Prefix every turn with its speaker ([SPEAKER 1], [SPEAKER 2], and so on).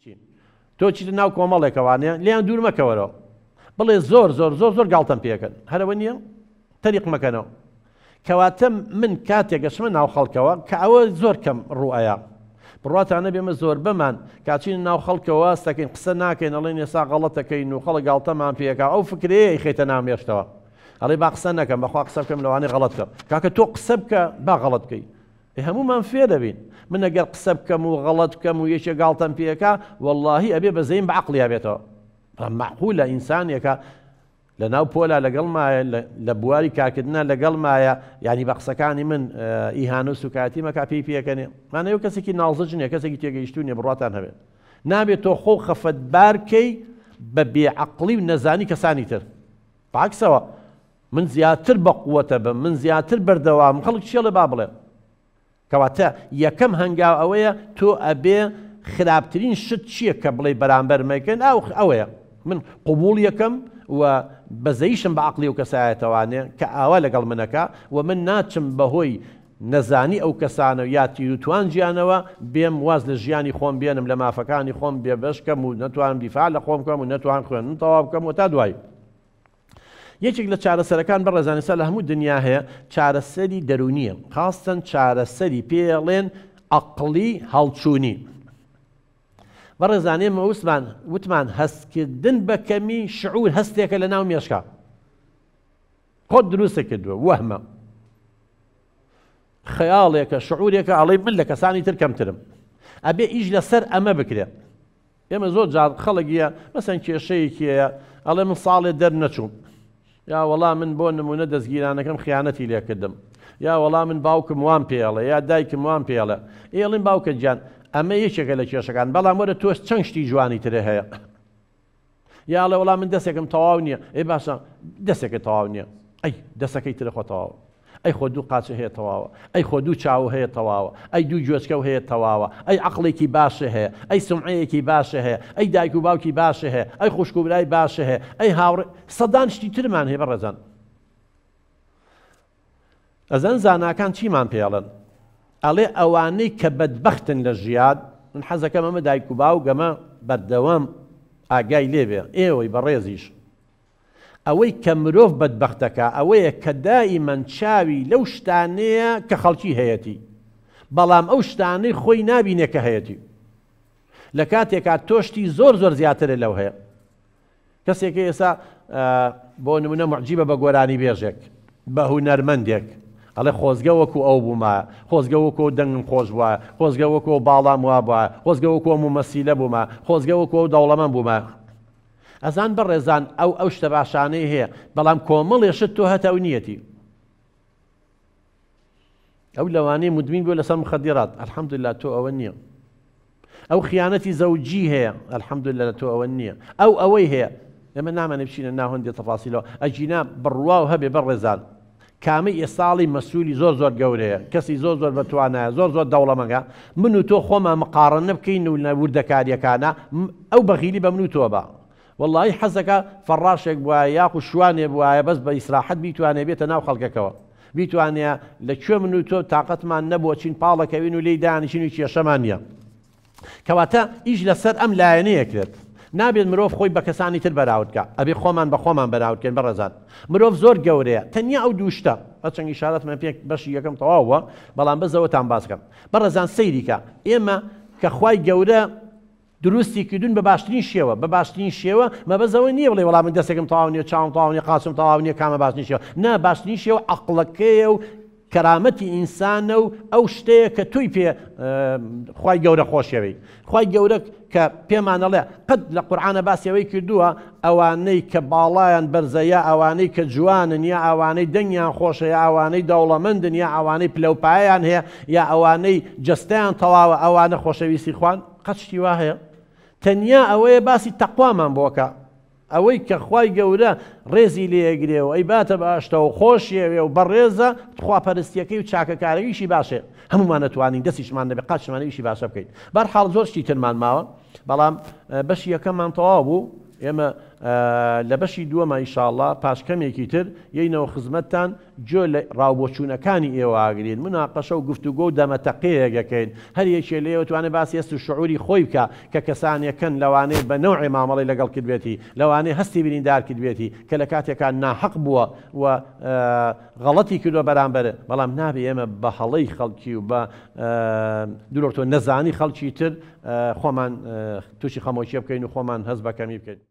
[SPEAKER 1] چین تۆ چیتە ناو کۆمەڵێکەوانێ لێیان دوور مەکەوەرەوە بڵێ زۆر زۆر زۆر زۆر گاڵتەم پێکەن هەرەوە نییە تەریق مەکەنەوە کەواتە من کاتێک گەشمە ناو خەڵکەوە کە ئەوە زۆر کەم ڕوئەیە بڕاتانە بێمە زۆربەمان کاچین ناو خەڵکەوە سەکەین قسە ناکەین ئەڵێن ێسا غەڵەتەکەین و خەڵک گاڵتەمان پێکا ئەو فکرەیە خێتە ناو مێشتەوە ئەڵێ با قسە نەکەم بەخوا قسە بکەم لەوانەیە غەڵەت بکەم کاکە تۆ قسە بکە با غەڵەت بکەی ئێ هەموومان فێرەبین من ئەگەر قسە بکەم و غەڵەت بکەم و یەکێ گاڵتەم پێکا وەڵاهی ئەبێ بەزەیم بە عەقڵیا بێتەوە بەڵام مەعقولە ئینسانێکە لە ناو پۆلا لەگەڵ مایە لە بواری کارکردنا لەگەڵ مایە یعنی بە قسەکانی من ئیهانە و سوکایەتی مەکا پێی پێکەنێ مانەوە کەسێکی ناوزج نییە کەسێکی تێگەیشتوو نییە بڕواتان هەبێت نابێت تۆ خۆ خەفەتبارکەی بە بێعەقڵی و نەزانی کەسانی تر بەعکسەوە من زیاتر بەقوەتە بم من زیاتر بەردەوامم خەڵک چی ئەڵێ با بڵێ. کەواتە یەکەم هەنگاو ئەوەیە تۆ ئەبێ خراپترین شت چییە کە بڵێی بەرامبەر مەکەن ئەو ئەوەیە من قبوڵ یەکەم و بەزەیشم بە عەقڵی ئەو کەسایەتەوانێ کە ئاوا لەگەڵ منەکا و من ناچم بەهۆی نەزانی ئەو کەسانە یا تیر و توانجیانەوە بێم واز لە ژیانی خۆم بێنم لە مافەکانی خۆم بێبەش کەم و نەتوانم دیفاع لە خۆم بکەم و نەتوانم خوێندن تەواو بکەم و تا دوایی. یەکێک لە چارەسەرەکان بەڕێزان ئێستا لە هەموو دنیا هەیە چارەسەری دەروونیە خاستەن چارەسەری پێڵێن عەقڵی هەڵچوونی بەڕێزان ئێمە وسمان وتمان هەستکردن بە کەمی شعور هەستێکە لە ناو مێشکا خۆت دروستە کردووە وەهمە خەیاڵێکە شعورێکە ئەڵێ من لە کەسانی تر کەمترم ئەبێ ئیش لەسەر ئەمە بکرێت ئێمە زۆر جار خەڵک یە مەسەن کێشەیەکی هەیە ئەڵێ من ساڵێ دەرنەچووم یا وەڵا من بۆ نمونە دەستگیرانەکەم خیانەتی لێکردم یا وەڵا من باوکم وام پێڵێ یا دایکم وام پێڵێ ئێڵین باوکە گیان ئەمە یەکێکە لە کێشەکان بەڵام وەرە تۆش چەند شتی جوانی ترێ هەیە یا ئەڵێ وەڵا من دەسێکم تەواو نییە ئێ باشە دەسێکت تەواو نییە ئەی دەسەکەی ترە خۆ تەواو ئەی خۆ دوو قاچە هەیە تەواوە ئەی خۆ دوو چاو هەیە تەواوە ئەی دوو گوێچکەو هەیە تەواوە ئەی عەقڵێکی باشە هەیە ئەی سومعەیەکی باشە هەیە ئەی دایک و باوکی باشە هەیە ئەی خوشک و برای باشە هەیە ئەی هاوڕێ سەدان شتی ترمان هەیە بەڕێزان ئەزان زاناکان چیمان پێڵن ئەڵێ ئەوانەی کە بەدبەختن لە ژیان من حەزەکەم ئەمە دایک و باوک ئەمە بەردەوام ئاگای لێبێ ئێوەی بەڕێزیش ئەوەی کە مرۆڤ بەدبەختەکا ئەوەیە کە دائیمەن چاوی لەو شتانەیە کە خەڵکی هەیەتی بەڵام ئەو شتانەی خۆی نابینێ کە هەیەتی لە کاتێکا تۆ شتی زۆر زۆر زیاترە لەو هەیە کەسێک ئێستا بۆ نمونە معجیبە بە گۆرانی بێژێک بە هونەرمەندێک ئەڵێ خۆزگە وەکو ئەو بوومایە، خۆزگە وەکو ئەو دەنگم خۆش بوایە، خۆزگە وەکو ئەو باڵام وا بوایە، خۆزگە وەکو ئەو مومەسیلە بوومایە، خۆزگە وەکو ئەو دەوڵەمەند بوومایە. ئەزان بەڕێزان ئەو ئەو شتە باشانەی هەیە، بەڵام کۆمەڵێ شت تۆ هەتە ئەو نیەتی. ئەو لەوانەیە مدمین بووە لەسەر مخدرات، الحمدلله تۆ ئەوە نییە. ئەو خیانەتی زەوجی هەیە، الحمدللە لە تۆ ئەوە نییە. ئەو ئەوەی هەیە. ئێمە نامانێ بچینە ناو هەندێ تەفاسیلەوە، ئەگینا بڕواو هەبێ بەڕێزان کامەی ئێستاڵی مەسولی زۆر زۆر گەورەیە، کەسی زۆر زۆر بەتوانایە، زۆر زۆر دەوڵەمەنگە، من و تۆ خۆمان مقاڕەنە بکەین و لە وردەکارییەکانا ئەو بەغیلی بە من و تۆ با. وەڵڵاهی حەزەکا فەڕاشێک بوایە یاخو شوانێ بوایە بەس بە ئیسراحەت بیتوانێ بێتە ناو خەڵکەکەوە بیتوانێ لە کوێ من و تۆ تاقەتمان نەبووە چین پاڵەکەوین و لێی دانیشین و کێشەمان نییە کەواتە ئیش لەسەر ئەم لایەنەیە کرێت نابێت مرۆڤ خۆی بە کەسانی تر بەراورد کا ئەبێ خۆمان بە خۆمان بەراورد کەین بەڕێزان مرۆڤ زۆر گەورەیە تەنیا ئەو دوو شتە هەرچەند ئیشارەتمان پێ بەشی یەکەم تەواو بووە بەڵام بەس ئەوەتان باس کەم بەڕێزان سەیری کە ئێمە کە خوای گەورە دروستی کردوون بە باشترین شێوە، بە باشترین شێوە مەبەست ئەوە نییە بڵێی وەڵا من دەستێکم تەواو نییە، چاوم تەواو نییە، قاچم تەواو نییە، کامە باشترین شێوە؟ نا، باشترین شێوە عەقڵەکەیە و کەرامەتی ئینسانە و ئەو شتەیە کە تۆی پێ خوای گەورە خۆشەوەی. خوای گەورە کە پێمان ئەڵێ قەت لە قورعانە باسی ئەوەی کردووە ئەوانەی کە باڵایان بەرزە یا ئەوانەی کە جوانن یا ئەوانەی دەنگیان خۆشە یا ئەوانەی دەوڵەمەندن یا ئەوانەی پلەوپایەیان هەیە یا ئەوانەی جەستەیان تەواوە ئەوانە خۆشەویستی خوان؟ قەت شتی وا هەیە؟ تەنیا ئەوەیە باسی تەقوامان بۆ کە ئەوەی کە خوای گەورە ڕێزی لێگرێ و ئەیباتە بەهەشتەوە و خۆشیەوێ و بەڕێزە خواپەرستیەکەی و چاکەکارەویشی باشێ هەمومان ئەتوانین دەستیشمان نەبێ قاچمان ئیشی باشە بکەین بەرحاڵ زۆر شتی ترمان ماوە بەڵام بەشی یەکەممان تەواو بوو ئێمە. لە بەشی دووەما ئیشاڵڵا پاش کەمێکی تر یەینەوە خزمەتتان گوێ لە ڕاوبۆچوونەکانی ئێوە ئەگرین، موناقەشە و گفتوگۆ و دەمەتەقێیەک ئەکەین، هەر یەکێ لە ئێوە توانێ باسی هەست و شعوری خۆی بکا کە کەسانێکن لەوانەیە بە نەوعێ مامەڵەی لەگەڵ کردبێتی، لەوانەیە هەستی بریندار کردبێتی کە لە کاتێکا ناحەق بووە و غەڵەتی کردووە بەرامبەر، بەڵام نابێ ئێمە بە هەڵەی خەڵکی و بە درۆ نەزانی خەڵکی تر خۆمان تووشی خەمۆکیە بکەین و خۆمان هەست بە کەمی بکەین.